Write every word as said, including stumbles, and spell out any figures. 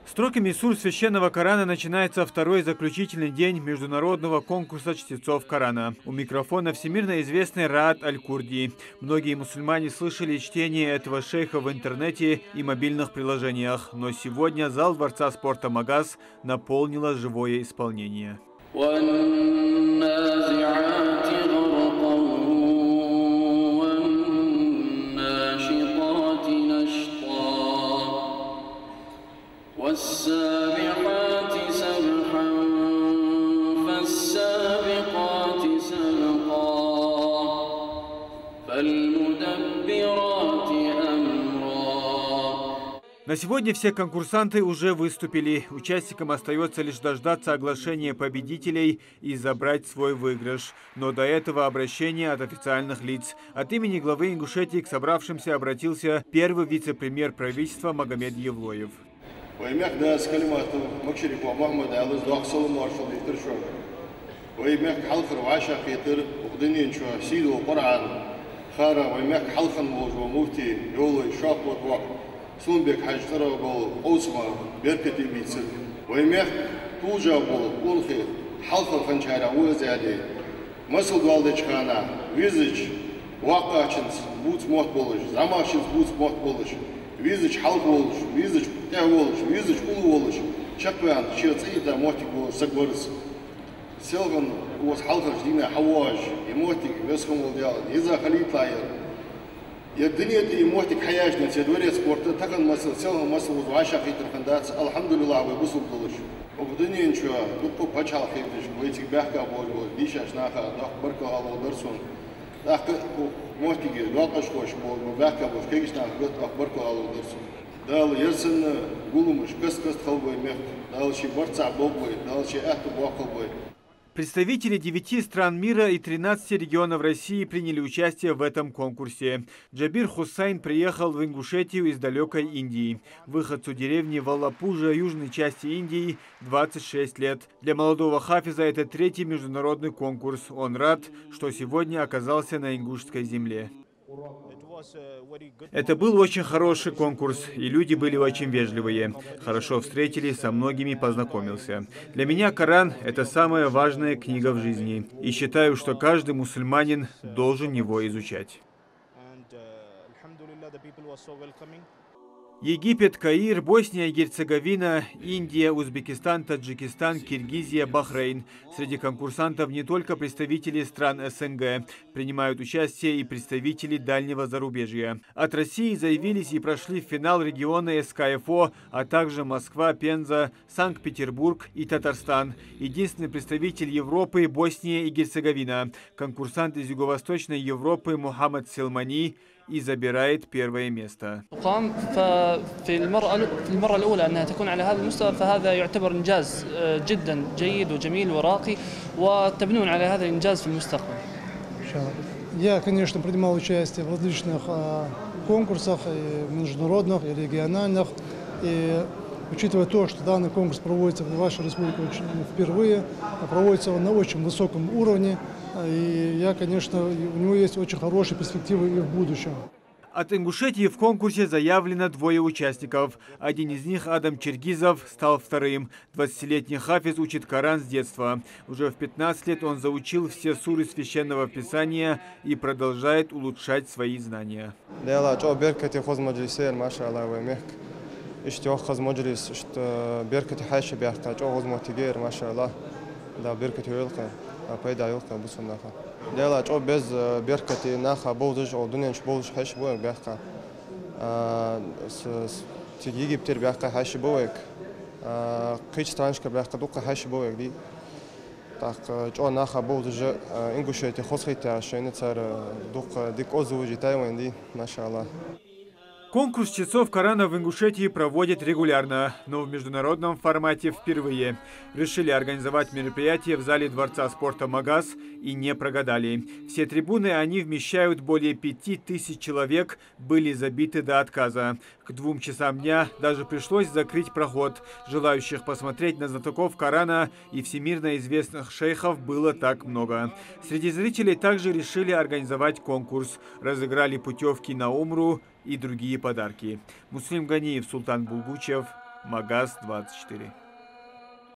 Строками сур священного Корана начинается второй, заключительный день международного конкурса чтецов Корана. У микрофона всемирно известный Раат Аль-Курди. Многие мусульмане слышали чтение этого шейха в интернете и мобильных приложениях, но сегодня зал Дворца спорта «Магас» наполнило живое исполнение. والنازعات غرقا والناشطات نشطا والسابحات سبحا فالسابقات سبقا فالمدبرات أمرا. На сегодня все конкурсанты уже выступили. Участникам остаётся лишь дождаться оглашения победителей и забрать свой выигрыш. Но до этого обращение от официальных лиц. От имени главы Ингушетии к собравшимся обратился первый вице-премьер правительства Магомед Евлоев. Вай мехка Дала къахетам бе, Макшарип Мухьмад аьлча, доккха салам-моаршал дайтар шоана. Вай мехка хьалхара вӀашагӀкхетар укх дунен чу сийдола Къуръан хьара вай мехка хьалха хинна волаш вола муфти Евлой Шоахбот воӀ Сулумбек-Хьажа цӀерагӀа бола къовсам беркате бийцар. Вай мехка тулжа бола къонахий хьалхара хинначарех ва из аьле, масал доаладеча хана, везача воккхагӀчунца бувца мотт болаш, зӀамагӀчунца бувца мотт болаш, везача хьалха волаш, везача тӀехьа волаш, везача улла волаш, чакхваьнна, ший цӀи йита моттиг волаш саг вар из. Селхан укхаза хьалхарча дийнахьа хьавоагӀаш, из моттиг Веза хинна вола Даьла еза хилийталахь ер. Ер дунен тӀа из моттиг хьаяьча, ер Дворец спорта тахан масала, селхан масала укхаза вӀашагӀкхетар хиннадац, алхьамдулиллахӀ, вай бусалба долаш. Укх дунен чу дуккха паччахьалкхеташ, вай цига баьхка болаш бола дийшача наха доккха баркал хьалудар сона. ТӀаккха укх моттиге доакъашхоша болаш бола, баьхка болаш кагийча наха доккха баркал хьалудар сона. Дала ер санна гулламаш каст-каста хилба вай мехка, Дала ший барт цхьа болба вай, Дала ший аьттув боаккхалба вай. Представители девяти стран мира и тринадцати регионов России приняли участие в этом конкурсе. Джабир Хусайн приехал в Ингушетию из далёкой Индии. Выходцу деревни Валлапужа южной части Индии двадцать шесть лет. Для молодого хафиза это третий международный конкурс. Он рад, что сегодня оказался на ингушской земле. Это был очень хороший конкурс, и люди были очень вежливые. Хорошо встретили, со многими познакомился. Для меня Коран — это самая важная книга в жизни, и считаю, что каждый мусульманин должен его изучать. Египет, Каир, Босния и Герцеговина, Индия, Узбекистан, Таджикистан, Киргизия, Бахрейн. Среди конкурсантов не только представители стран СНГ, принимают участие и представители дальнего зарубежья. От России заявились и прошли финал регионы СКФО, а также Москва, Пенза, Санкт-Петербург и Татарстан. Единственный представитель Европы — Босния и Герцеговина. Конкурсант из Юго-Восточной Европы Мухаммад Селмани и забирает первое место. قام ففي المرة في المرة الأولى أنها تكون على هذا المستوى، فهذا يعتبر إنجاز جدا جيد وجميل وراقي، وتبنون على هذا الإنجاز في المستقبل. Я, конечно, принимал участие в различных конкурсах, и международных, и региональных. И учитывая то, что данный конкурс проводится в вашей республике впервые, проводится он на очень высоком уровне, и я, конечно, у него есть очень хорошие перспективы и в будущем. От Ингушетии в конкурсе заявлено двое участников. Один из них, Адам Чергизов, стал вторым. Двадцатилетний хафиз учит Коран с детства. Уже в пятнадцать лет он заучил все суры Священного Писания и продолжает улучшать свои знания. Даьла чӀоагӀа беркате хоза маджлис яр, машаАллахӀ, вай мехка. Иштта йоккха хоза маджлис, иштта беркате хьаьший баьхка, чӀоагӀа хоза моттиг яр, машаАллахӀ. Дала беркате йойла кхы, а пайда йойла кхы бусалба наха. Даьла чӀоагӀа беза, беркате наха бовзаш, о дунен чу бовзаш хьаьший ба вайга баьхка. Цига Египтера баьхка хьаьший ба вайга. Кхыча странашкара баьхка дукха хьаьший ба вайга, дий. ТӀаккха чӀоагӀа наха бовзаш, Ингушетия хозахийтта шоана, цар дукха дика оза вужи тайван, дий, машаАллахӀ. Конкурс чтецов Корана в Ингушетии проводят регулярно, но в международном формате впервые. Решили организовать мероприятие в зале Дворца спорта «Магас» и не прогадали. Все трибуны они вмещают более пяти тысяч человек, были забиты до отказа. К двум часам дня даже пришлось закрыть проход. Желающих посмотреть на знатоков Корана и всемирно известных шейхов было так много. Среди зрителей также решили организовать конкурс. Разыграли путёвки на умру и другие подарки. Муслим Ганиев, Султан Булгучев, Магаз двадцать четыре.